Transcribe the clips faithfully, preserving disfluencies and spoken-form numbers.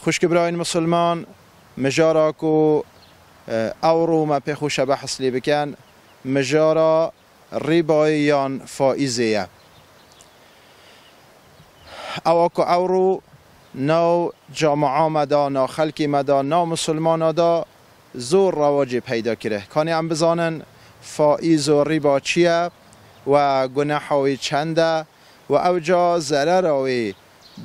Xwişk birayên misilman, mijara ku, e, ewro me pê xwe şebehs lê bikin, mijara rîbayê yan faîzê ye. Ewa ku ewro nav camia me de, nav xelkê me de, nav misilmana de zor rewacê peyda kire. Kanê em bizanin faîz û rîba çi ye we guneha wê çend e we ew ca zerera wê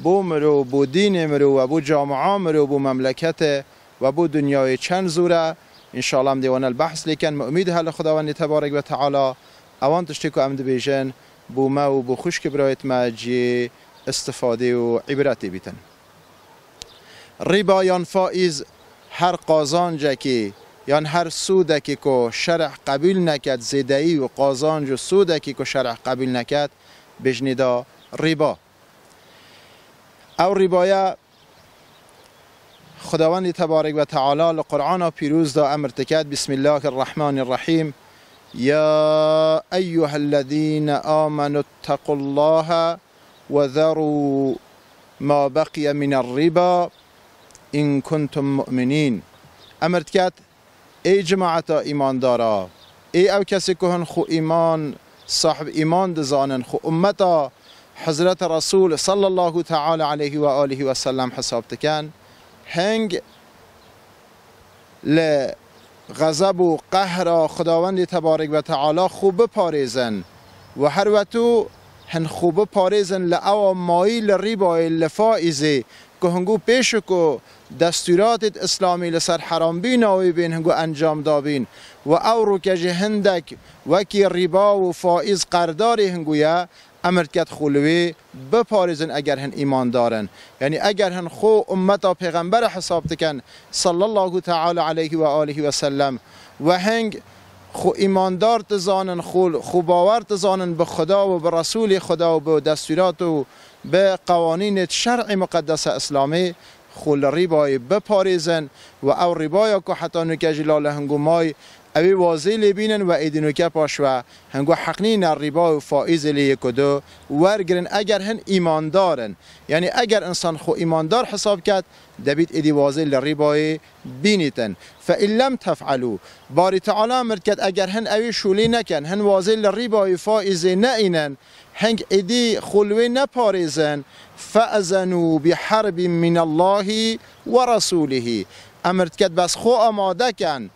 bo mirov, bo dînê mirov we bo camia mirov, bo memleketê we bo dinyayê çend zor e. Înşallah em dê wana li behs lê kin. Me umîd he li Xwedawendê Tebarek ve Teala ewan tiştê ku em dibêjin bo me û bo xwişk birayêt me cihê istifadê û îbretê bîtin. Rîba yan faîz her qazancekê yan her sûdekê ku şereh qebûl neket, zêdeyî û qazanc û sûdekê ku şereh qebûl neket, bêjinê da rîba. Ew rîbaya Xwedawendî Tebarek ve Teala li Qur'ana Pîroz de emir diket, Bismillahirrahmanirrahîm. Ya eyyuhellezîne amenu ittaqullaha ve zerû ma beqiye miner rîba in kuntum mu'minîn. Emir diket, ey cemaeta îmandara, ey ew kesê ku hin xwe îman, sahib îman dizanin, xwe ummeta Hezreta Resûl sallallahu teala aleyhi ve alihi ve sellem hesab dikin, hing li xezeb û qehra Xwedawendê Tebarek ve Teala xwe biparêzin û her wetu hin xwe biparêzin li ewa mayî li rîbayê, li faîzê, ku hingû pêşiku destûratêt îslamî li ser herambîna wê bên hingû encam dabîn û ewro ke jî hindek wekî rîba û faîz qerdarê hingû ye, emir diket xwe li wê biparêzin eger hin îmandar in. Yanî eger hin xwe ummeta Pêxemberê hesab dikin, sallallahu teala aleyhi ve alihi ve sellem, we hing xwe îmandar dizanin, xwe, xwe bawer dizanin bi Xuda û bi Resûlê Xuda û bi destûrat û bi qewanînê şer'ê muqeddese Îslamê xwe li rîbayê biparêzin û ew rîbaya ku heta nûke jî la li hingû may ewê wazê lê bînin û êdî nûke paş ve hingû heq nîne rîba û faîzê lê yek û du wergirin eger hin îmandar in. Yanî eger însan xwe îmandar hesab ket, debît êdî wazê li rîbayê bînîtin. Fe in lem tef'elû, Barî Teala emir diket, eger hin ewî şûlî nekin, hin wazê li rîbayê faîzê neînin, hing êdî xwe li wê neparêzin, fe'zenû bi herbin minallahî ve resûlihî. Emir diket, bes xwe amade kin,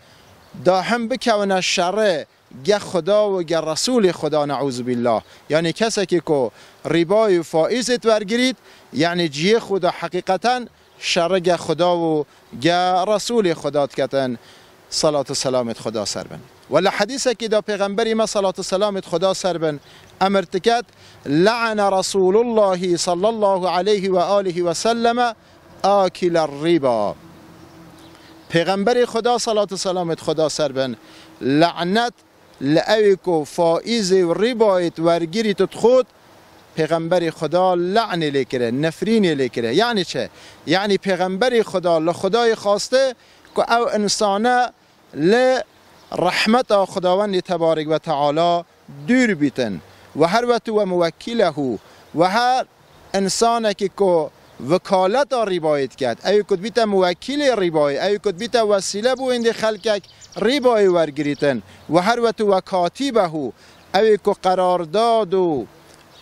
da him bikewine şerê geh Xuda û geh Resûlê Xuda, ne'ûzubîllah. Yanî kesekî ku rîba û faîzêt wergirît, yanî cihê xwe da heqîqeten şerê geh Xuda û geh Resûlê Xuda diketin, salat û selamêt Xuda ser bin. Wela hedîsekî de Pêxemberî me, salat û selamêt Xuda ser bin, emir diket, le'ene Resûlullahî sallallahu aleyhi ve alihi ve selleme akiler rîba. Pêxemberê Xuda, salat û selamêt Xuda ser bin, le'net li ewê ku faîzê û rîbayê wergirît û dixwit, Pêxemberê Xuda le'nê lê kire, nefrînê lê kire. Yanî çi? Yanî Pêxemberê Xuda li Xudayê xwaste ku ew însane li rehmeta Xudawendê Tebarek ve Teala dûr bîtin. Ve her wetu ve muwekkilehu, ve her însanekî ku wikaleta rîbayê diket, ew ku dibîte muwekîlê rîbayê, ew ku dibîte wesîle bo êndî xelkek rîbayê wergirîtin, ve her wetu ve katîbehu, ew ku qerardad û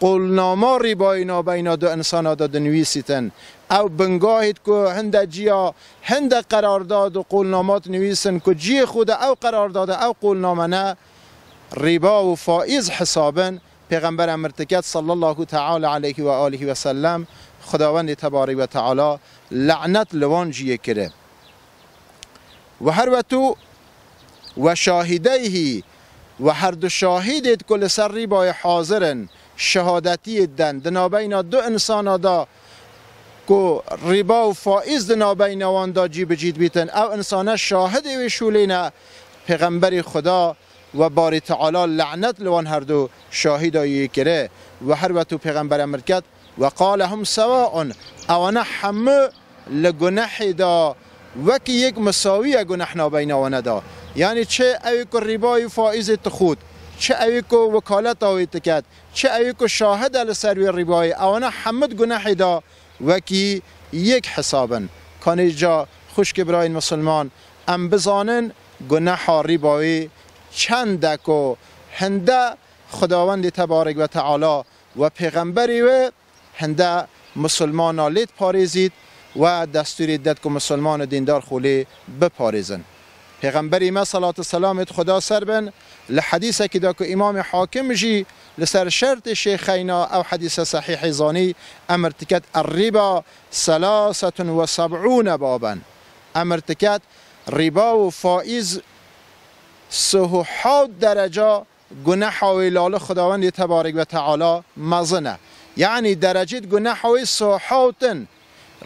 qolnama rîbayê nabeyna du însana de dinivîsîtin, ew bingahêt ku hinde ciya, hinde qerardad û qolnama dinivîsin ku ciyê xwe de ew qerardade, ew qolname ne rîba û faîz hesabin, Pêxember emir diket, sallallahu teala aleyhi ve alihi ve sellem, Xudawendê Tebarek ve Teala le'net li wan ciyê kire. Ve her wetu ve şahideyhî, ve her du şahidêt ku li ser rîbayê hazir in, şehadetiyê den, di nabeyna du însana da ku rîba û faîz di nabeyna wan da cî bi cî dibîtin, ew însane şahidê wê şûlê ne, Pêxemberê Xuda ve Barî Teala le'net li wan herdu şahîda yê kire ve her wetu Pêxember emir ket ve qale hum sewaun, ewana hemû li gunehê de wekî yek misawî ye guneh nabeyna wana de. Yanî çi ewê ku rîba û faîzê dixwit, çi ewê ku wikaleta wê diket, çi ewê ku şahid e li ser wê rîbayê, ewana hemû di gunehê de wekî yek hesabin. Kanê ca xwişkê birayên misilman, em bizanin guneha rîbayê çend e ku hinde Xwedawendê tebarek ve teala we pêxemberê wê hinde misilmana lê diparêzît we destûrê ded ku misilman û dîndar xwe lê biparêzin. Pêxemberê me, salat û selamê Xuda ser bin, li hedîsekî de ku Îmamê Hakim jî li ser şertê şêxeyna ew hedîse sehîhê zanî, emir diket, "Er-riba selasetun ve seb'ûne baben." Emir diket, rîba û faiz sih û hewt dereca guneha wê lali Xwedawendê tebarek ve teala mezin e. Yanî derecêt guneha wê sih û hewt in.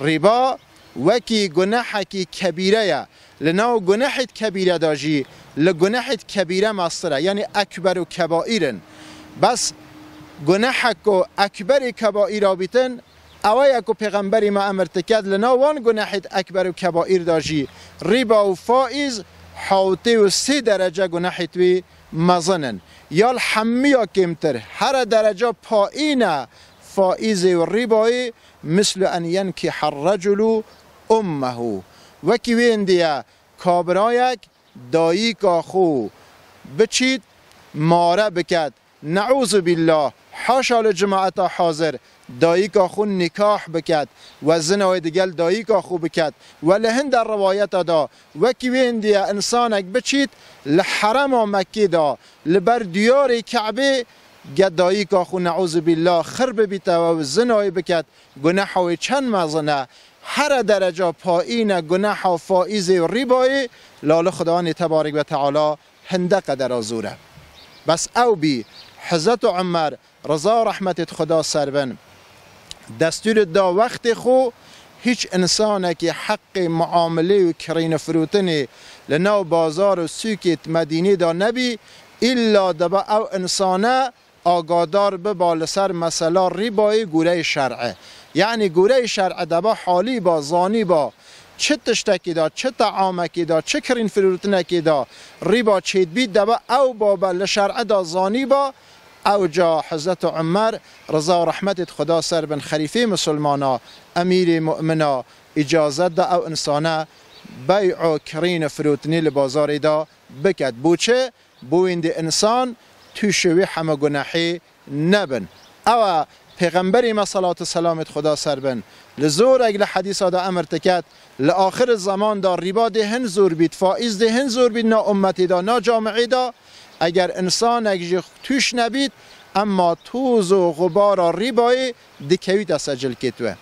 Rîba wekî gunehekî kebîre ye. Li nav gunehêt kebîre de jî, li gunehêt kebîre mestir e. Yanî ekber û kebaîr in. Bes gunehek ku ekberê kebaîra bîtin, ew e ku Pêxemberî me emir diket, li nav wan gunehêt ekber û kebaîr de jî rîba û faiz hewtê û sê derece gunehêt wî mezin in. Ya li hemiya kêmtir, here dereca payîn e faîzê û rîbayê, mislu en yenkiha reculu ummehu. Wekî wê hindî ye, kabirayek dayika xwe biçît, mare biket. Neûzubillah, haşa li cemaeta hazir, dayika xwe nikah biket, we zinayê digel dayika xwe biket, we li hinde riwayeta de, wekî wê hindî ye, însanek biçît li herema Mekkê de, li ber diyarê Ke'bê, ge dayika xwe, neûzubillah, xir bibîte we û zinayê biket, guneha wê çend mezin e, here dereca payîn e guneha faîzê û rîbayê, lali Xudanê tebarek ve teala hinde qedera zor e. Bes ew bî, Hezret Umer, riza rehmetê Xuda ser bin, destûr da wextê xwe, hîç însanekî heqê muamilê û kirîn û firotinê li nav bazar û sûkê Medînê de nebî, îlla deba ew însane agadar biba li ser mesela rîbayê goreyê şer'e. Yanî goreyê şer'e deba halî ba, zanî ba, çi tiştekî de, çi teamekî de, çi kirîn firotinekî de rîba çêdbî, deba ew babe li şer'e de zanî ba, ew ca Hezret Umer, riza û rehmetê Xuda ser bin, xelîfê misilmana, emîrê mu'mina, îcazet da ew însane bey'o kirîn firotinê li bazarê de biket. Bo çi? Bo wîndî însan tûşê wê heme gunehê nebin. Ew e Pêxemberê me, salat û selamê Xuda ser bin, li zorek li hedîsa de emir diket, li axir zeman de rîba dê hin zor bît, faîz dê hin zor bît na ummetê de, na camiê de, eger însanek jî tûş nebît, emma toz û xubara rîbayê dikewîte ser cilkêt we.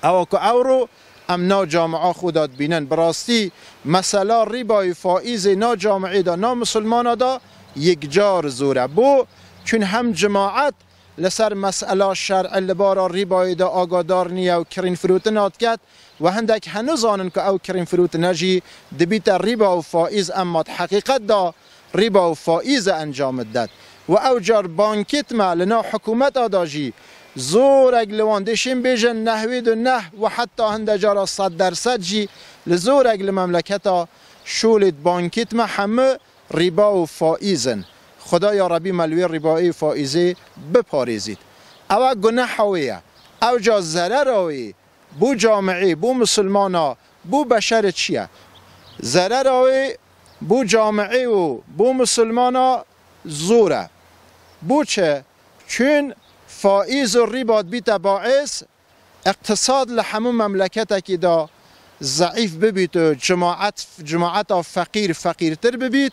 Ewa ku ewro em nav camia xwe de dibînin. Bi rastî mesela rîbayê faîzê nav camiê de, nav misilmana de yekcar zor e. Bo? Çün hem cimaet li ser mesela şer'e li bara rîbayê de agadar niye û kirîn firotina diket, we hindek henu zanin ku ew kirîn firotine jî dibîte rîba û faîz, emma di heqîqet de rîba û faîz e encam didet. Û ew car bankêt me li nav hikûmeta de jî zorek li wan dê şên bêjin nehwêd û neh û heta hinde cara sed dersed jî li zorek li memleketa şolê bankêt me hemû rîba û faîz in. Xuda ya Rebî me li wê rîbayê û faîzê biparêzît. Ew e guneha wê ye. Ew ca zerera wê bo camiê, bo misilmana, bo beşerê çi ye? Zerera wê bo camiê û bo misilmana zor e. Bo çi? Çün faîz û rîba dibîte baês, îqtisad li hemû memleketekî de zeîf bibît û cimaet, cimaeta feqîr feqîrtir bibît,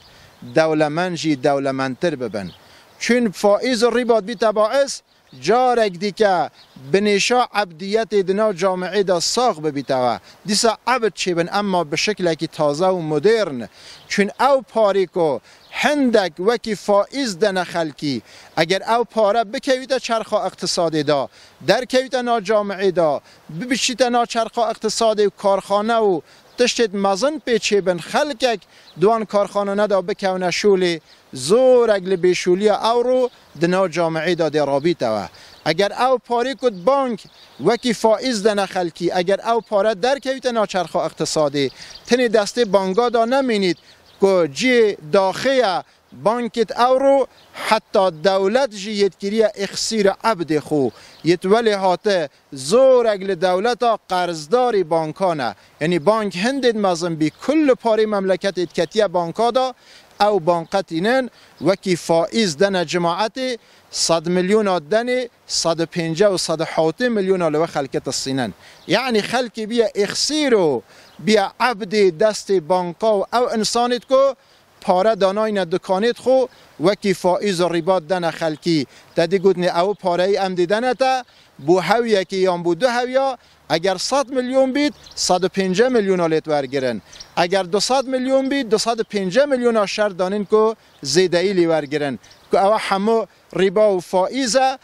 dewlemend jî dewlemendtir bibin. Çün faîz û rîba dibîte baês, carek dîke binêşa ebdiyetê di nav camiê de sax bibîte we. Dîsa ebd çêbin, emma bi şiklekî taze û modern. Çün ew parî ku hindek wekî faîz dene xelkî, eger ew pare bikewîte çerxa îqtisadê de, derkewîte nav camiê de, bibiçîte nav çerxa îqtisadê û karxane û tiştêt mezin pê çêbin, xelkek di wan karxanane de bikewne şolê, zorek li bêşoliya ewro di nav camiê de dê rabîte we. Eger ew parî ku di bank wekî faîz dene xelkî, eger ew pare derkewîte nav çerxa îqtisadê, tenê destê banga de nemînît ku cihê daxê ye, Bankêt ewro heta dewlet jî yêt kiriye îxsîr ebdê xwe. Yêt welê hate zorek li dewleta qerzdarî bankan e. Yanî bank hindêt mezin bî, kull parê memleketê diketiye banka da, ew banqetînin wekî faîz dene cemaetê, sed milyona denê, sed û pêncî û sed û hewtê milyona li we xelkê tisînin. Yanî xelkê biye îxsîr û biye ebdê destê banka û ew insanêt ku pare danayne dikanêt xwe wekî faîz û rîbat dene xelkî. Te dî gotinê ew pareyî em dî dene te, bo hewiyekê yan bo du hewiya, eger sed milyon bît, sed û pêncî milyona lêt wergirin. Eger du sed milyon bît, du sed û pêncî milyona şer danîn ku zêdeyî lê wergirin. Ku ew hemû rîba û faîz e,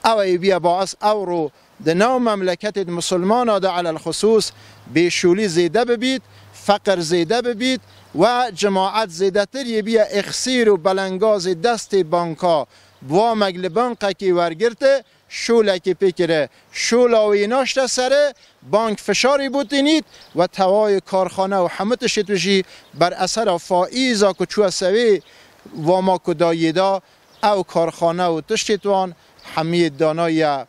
ew ê biye baîs ewro di nav memleketêt misilmana de elel xisûs bêşûlî zêde bibît, feqir zêde bibît we cemaet zêdetir yê biye îxsîr û belengazê destê banka. Bi wa meg li banqekî wergirti, şûlekî pê kiri, şûla wî naşte sere, bank fişarî bûtînît we tewayê karxane û hemû tiştêt wî jî ber esera faîza ku çûye sewê wama ku dayê da, ew karxane û tiştêt wan hemiyê danaye,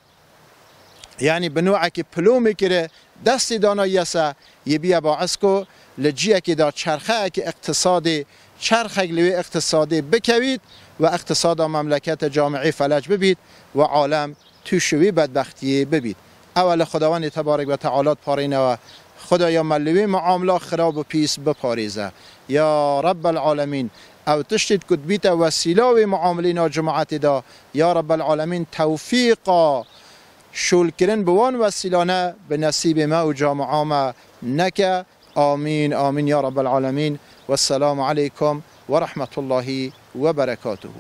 yanî bi nûekî pilomê kiri, destê danaye se, yê biye baîs ku li ciyekê de çerxeyekî îqtisadê, çerxek li wê îqtisadê bikewît we îqtisada memlekete camîî felec bibît we alem tûşî wî bedbextiyê bibît. Ew e li Xwedawendê tebarek ve teala diparêne we. Xwedaya me li wê muamela xirab û pîs biparêze. Ya Rebbel Alemîn, ew tiştêt ku dibîte wesîla wê muamelê na cemaetê de, ya Rebbel Alemîn, tewfîqa şûlkirin bi wan wesîlane bi nesîbê me û camia me neke. Amîn, amîn ya Rebbel Alemîn. Wesselamu aleykum ve rahmetullahi ve berekatuhu.